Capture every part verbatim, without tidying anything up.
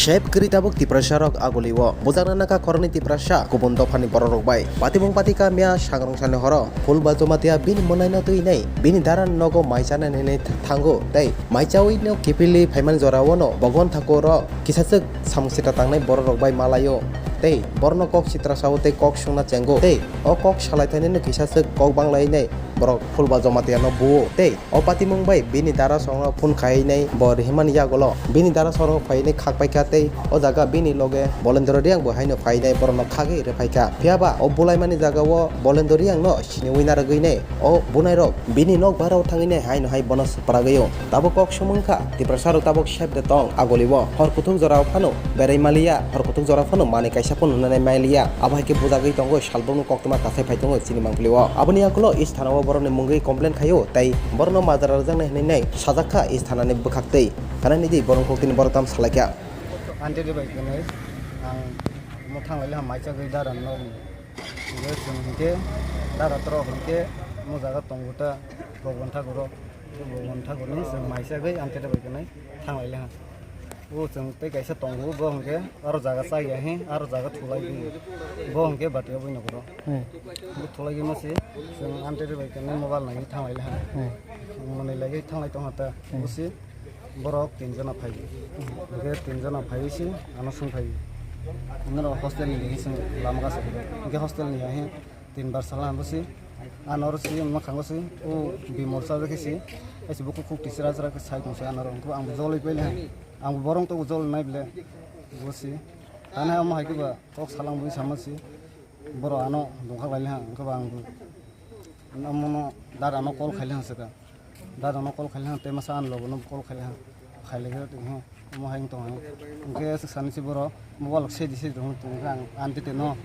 Sep kwrwi tabuk Tiprasa rok aguli o. Bujakna naka khoroknwi Tiprasa kubun dophani borok rok bai. Patimung patika mia sangrong sani horo. Phul ba Jomatia bini mwnaino twi nai. Bini dara nogo mai chana hinwi thango. Tei mai chawi no kipili phaimani jora o no Bhagwan Thakur rok kisachwk samung sitra tangnai borok rok bai malaio. Tei borno kok sitra sao tei kok sungna chengo. Tei o kok salai thainai no kisachwk kok banglai nai borok Phul ba Jomatia no buo. Tei O patimung bai bini dara sorokno phone khai nai bo rihimani yagulo bini dara sorok phai nai khak paikha tei o jaga bini loge Bolendro Reang bo haino phai nai borokno khagwi rwphai kha. Phiya ba o bulaimani jaga o Bolendro Reang no siniwi narwgwi nai o bunai rok bini nok barao thangwi nai haino hai bono swprak o. Tabuk kok sumung kha Tiprasa rok tabuk sep de tong aguli o hor kuthuk jora o phano berai maliya hor kuthuk jora phano manwi kaisa phano nunanai maliya abo hai khe bujagwi tongo salbokno koktwma kasai phai tongo chini mangpili o aboni yagulo is thana o borokni mungwi complain khaio, tei borokno majra rwjaknai hwnwi nai sajak kha is thanani bwkhaktwi. Kanani di borok koktwini borok tamo salai kha. Anti de bai kwnwi ang mo thang lai le ham maisa gwi dara no. Hwnkhe chwng hwnkhe dara tro hwnkhe mo jaga tongo ta Bhagwan Thakur rok. Bhagwan Thakur ni chwng maisa gwi anti de bai kwnwi thang lai le ham. O chwng tei kaisa tongo bo hwnkhe aro jaga chaya he aro jaga thulai di. Bo hwnkhe bati o bini nokoro. Hmm. Bo thulai di masi chwng anti de bai kwnwi mobile nai thang lai le ham. Hmm. Chwng mwnwi lai thanglai tongha ta. Hmm. Busi borok tin jona phai. Hwnkhe tin jona phai si ano sung phai. Noro hostel ni hinwi sung lama gasa. Hwnkhe hostel ni ya he tin bar sala busi. Ano oro si mwkhango si o bimol sa khe si. Esi buku kuk tisra sra khe sai tong si ano oro. Hwnkhe ang joloi pele. Ang borong to jol nai bele. Busi. Tani omo hai khe ba kok salang bui sama si. Borok ano dongkhak lai le ha, hwnkhe ba ang bo. Omono dada no call khai le ha swkang. Dada no call khai le ha, tei masa ani lobo no call khai le ha. Khai le khe tong ha, omo hai wng tong ha. Hwnkhe swk sani se borok mobile se di se tong tong khe ang aunty te no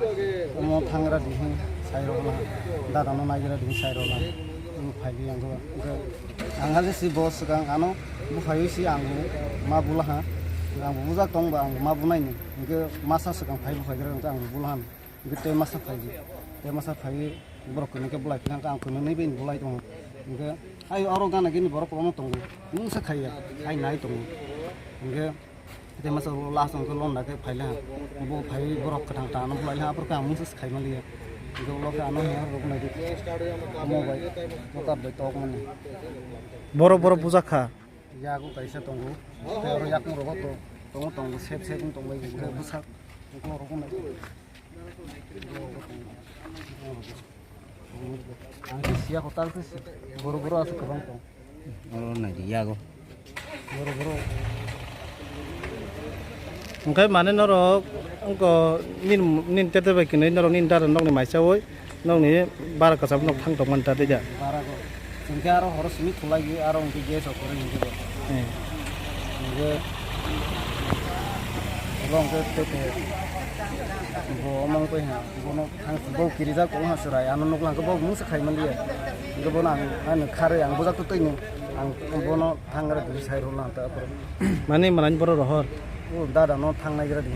omo thang ra di hin sai rw na. Dada no nai ra di hin sai rw na. Omo phai di ang bo. Hwnkhe ang ha je si bo swkang ano buphai si ang bo ma bula ha. Ang bo bujak tong ba ang bo ma bunai ni. Hwnkhe masa swkang phai buphai khe ang bo bula ha. Hwnkhe tei masa phai di, tei masa phai borok kwnwi khe bulai philangkha, ang kwnwi nai bai bulai tongo. Hwnkhe ai oro gana gini borok kwbangma tongo, mungsa khaiya, ai nai tongo. Hwnkhe tei masa last hwnkhe londa khe phaila, bo phai borok kwthang ta ano bulai ha, aphuru khe ang mungsa khai manliya. Hwnkhe ulo khe ano hiya rok nai di, omo bai, mokar bai tok mani. Borok borok bujak kha. Yago kaisa tongo, tei oro yakung rogo to-, tongo, tongo, sep sep wng tongbai, hwnkhe bwsak, hwnkhe oro nai. Ang khe siya kotor khe si, boro boro aswk kwbang tong. Oro nai di yago. Boro boro. Hwnkhe mane norok wngkha nini, nini tete bai kwnwi norok nini dada nokni maisaui nokni bara kwcham nok thang tongmani ta tei da. Bara go. Hwnkhe aro horo simi thulai gwi aro hwnkhe gas o kwrwi hwnkhe bo. Hmm. Hwnkhe bo hwnkhe tete bo omo wngkha ha bono thang bo kirijak kok ha chwrai ano nukla hwnkhe bo mungsa khai manliya. Hwnkhe bono ang ano kharwi ang bujak twi twino ang bono thangra twi sai rwla ta aphuru. Mani manani borok rohor. O dada no thang naigra di.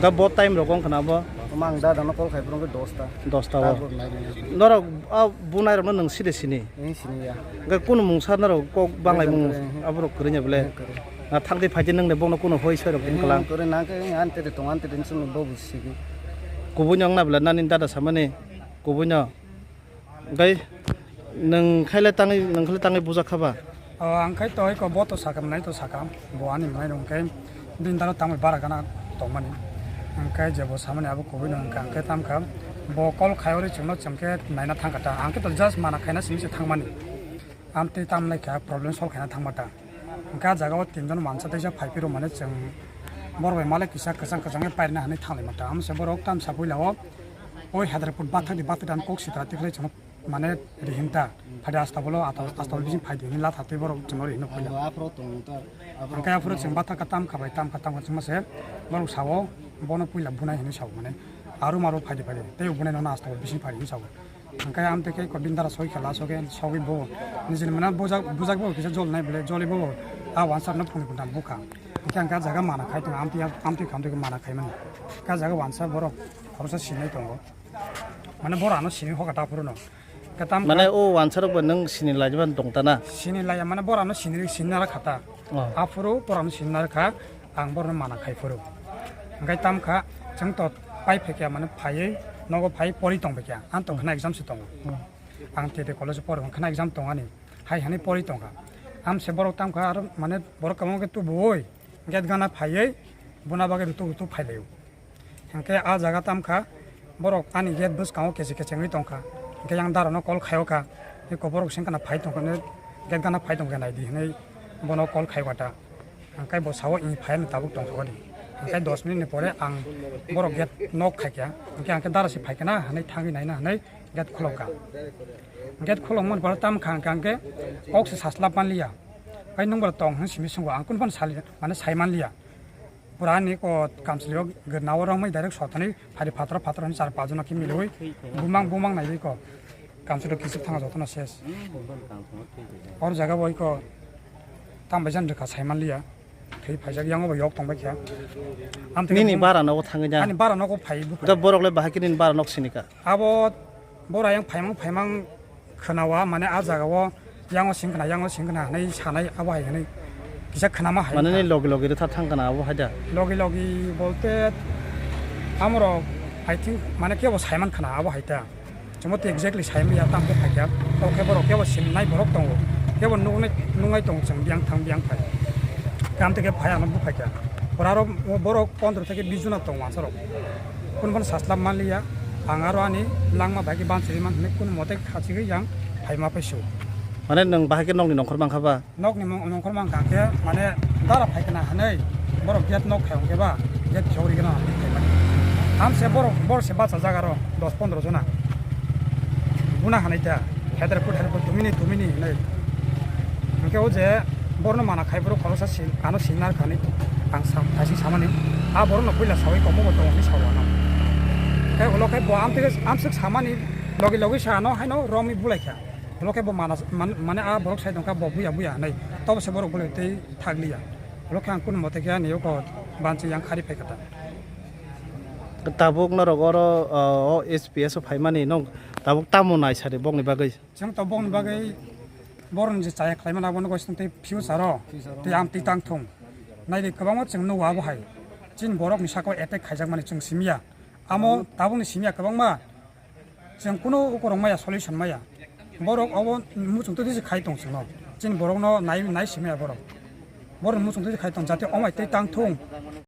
Da bo time rok wng khna bo. Mang dada no call khai phuru dos ta. Dos ta o. Tabuk nai nai. Norok a bunai rok no nwng side sini. Eng sini ya. Ga kunu mungsa norok kok banglai mung aborok kwrwnya bele. Eng kwrwi. Na thang di phaidi nang de bono kunu hoi soi rok eng kalang. Kwrwi nang ke eng ante de tong ante de sunu bo bu sigi. Kubui nang na bele nani dada samani kubui no. Hwnkhe nwng khaile tangwi, nwng khaile tangwi bujak kha ba? O, ang khai to eko bo to sakam nai to sakam, bo ani mai rong khe bini dalo tangwi bara gana tongmani. Hwnkhe je bo samani abo kubui no hwnkha, hwnkhe tam kha bo call khai ori chwngno chwng khe naina thang kha ta. Ang khe to just mana khaina simi se thangmani. Amtwi tam lai kha problem solve khaina thangma ta. Hwnkhe ah jaga o tinjon wansa teisa phai phiro mane chwng borok bai malik kisa kwchang kwchang khe pairina hinwi thang lai mata. Amse borok tamsa puila o oi Hyderabad bathak di bathak dan kok sitra tikhlai chwng mane rihinta. Phadi asta bolo ata, asta bolo bising phai di hinwi latha tei borok chwngno rihino puila. Aphuru tongo ta, aphuru. Hwnkhe aphuru chwng bathak ka tam kha bai tam kha tam kha chwngma se borok sao bono puila bunai hinwi sao mane aru maru phai di phai di tei bunai nono asta bolo bising phai di hinwi sao. Hwnkhe amtwi khe eko bini dara soi khe last o khe sogwi bo nijini mwnwi bujak, bujak bo kisa jol nai bwle, joli bo a wansa no phunui phuntham bukha. Hwnkhe ang khe ah jaga mana khai tongo, amtwi, amtwi kha amtwi khe mana khai mani. Khe ah jaga wansa borok khoroksa sinai tongo. Mane bora no sini hoka ta phuru no. Khe tam mane kha o wansa rok bo nwng sini lai jeba tong ta na? Sini lai ya, mane bora no sini, sini nara kha ta. Oh. Aphuru bora no sini nara kha. Ang borokno mana khai phuru. Hwnkhe tamkha, chwng to pai phaikya, mane phaiwi nogo phai pori tong phaikya. Ang tong khna exam se tongo. Ang T T college o poro khna exam tongani. Hai hwnwi pori tongkha. Amse borok tamkha aro mane borok kwbangma khe tubuwi gate gana phaiwi buna bagwi rutuk rutuk phailaio. Hwnkhe a jaga tamkha borok ani gate bwskango kechek kechengwi tongkha. Hwnkhe yang darano call khaio kha. Eko borok sengkana phai tongkha, gate gana phai tongkha naidi hwnwi bono call khaio kha ta. Hwnkhe bo sao i phai ano tabuk tongthokdi. Hwnkhe dos minute ni pore ang borok gate knock khaikha. Hwnkhe ang khe dara se phaikha na hwnwi thangwi naina hwnwi gate khulokha. Gate khulokmani pore tamkha hwnkhe ang khe kok se saslap manliya. Hai nwng bo tong hwnwi simi swngo, ang kunu phano sali mane sai manliya. Pura ani ko kamchwlwi o gwnao romwi direct sotani phari phatro phatro hwnwi char pajona khe milwi bumang bumang naiwi ko kamchwlwi kichik thanga jotono ses. Or jaga bo iko tambai jan rwkha sai manliya. Thwi phaijak yango bo yok tongbai kha. Amtwkhe Nini bum- bara nogo thangwi nya? Ani bara nogo phai bwkha. Da borok le bahai khe nini bara nok sinika? Abo bora yang phaimang phaimang khwnawa, mane a jaga o yango sing khwna, yango sing khwna hwnwi sanai abo hai hwnwi kisa khwnama hai Mane wngkha. Ni logi logi rwtha thang khwna abo hai da? Logi logi bolte amorok, I think, mane kebo saiman khwna abo hai ta. Chwngbo tei exactly sai manya tamo khe phaikha. Tamo khe borok kebo sinai borok tongo. Kebo nuknai, nuknai tongo chwng biyang thang biyang phai. Tamo tei khe phai ano buphaikha. Borok aro borok pondro theke bis jona tongo ansarok. Kunu phano saslap manliya. Ang aro ani langma bai khe bansiri man hwnwi kunu mote khachigwi yang phaima paisu. Mane nwng bahai khe nokni nongkhor mankha ba? Nokni mung-, nongkhor mankha khe, mane dara phaikha na hwnwi borok gate nok khai hwnkhe ba, gate khewri gana hwnwi phaimani. Amse borok, borok se bachajak aro dos pondro jona. Buna hwnwi ta, pheter phuter bo tumini tumini hwnwi. Hwnkhe o je borno mana khai borok khoroksa si-, ano singnar kha hwnwi ang sa-, kaising samani. A borokno puila sawi komo bo tongo hwnwi sao ano. Khe ulo khe bo amtwk, amswk samani logi logi sa ano haino romwi bulaikha. Ulo khe bo mana, man-, mane a borok sai tongkha bo buya buya hwnwi. Tobo se borok bolai tei thakliya. Ulo khe ang kunu mote khe ani oko banchi yang khari phaikha ta. Tabuk norok oro, o S P S o phaimani nwng tabuk tamo nai sadi bokni bagwi? Chwng to bokni bagwi borokni je chaya khlaimani abono goi tei future o tei amtwi tang thung. Naidi kwbangma chwng nugo abo hai. Chini borokni saka o attack khaijakmani chwng simiya. Amo tabukni simiya kwbangma. Chwng kunu ukurok maya, solution maya. Borok obo muchung twi twi se khai tong chwngno. Chini borokno nai, nai simi ya borok. Borok muchung twi twi khai tong, jate omai tei tang thung.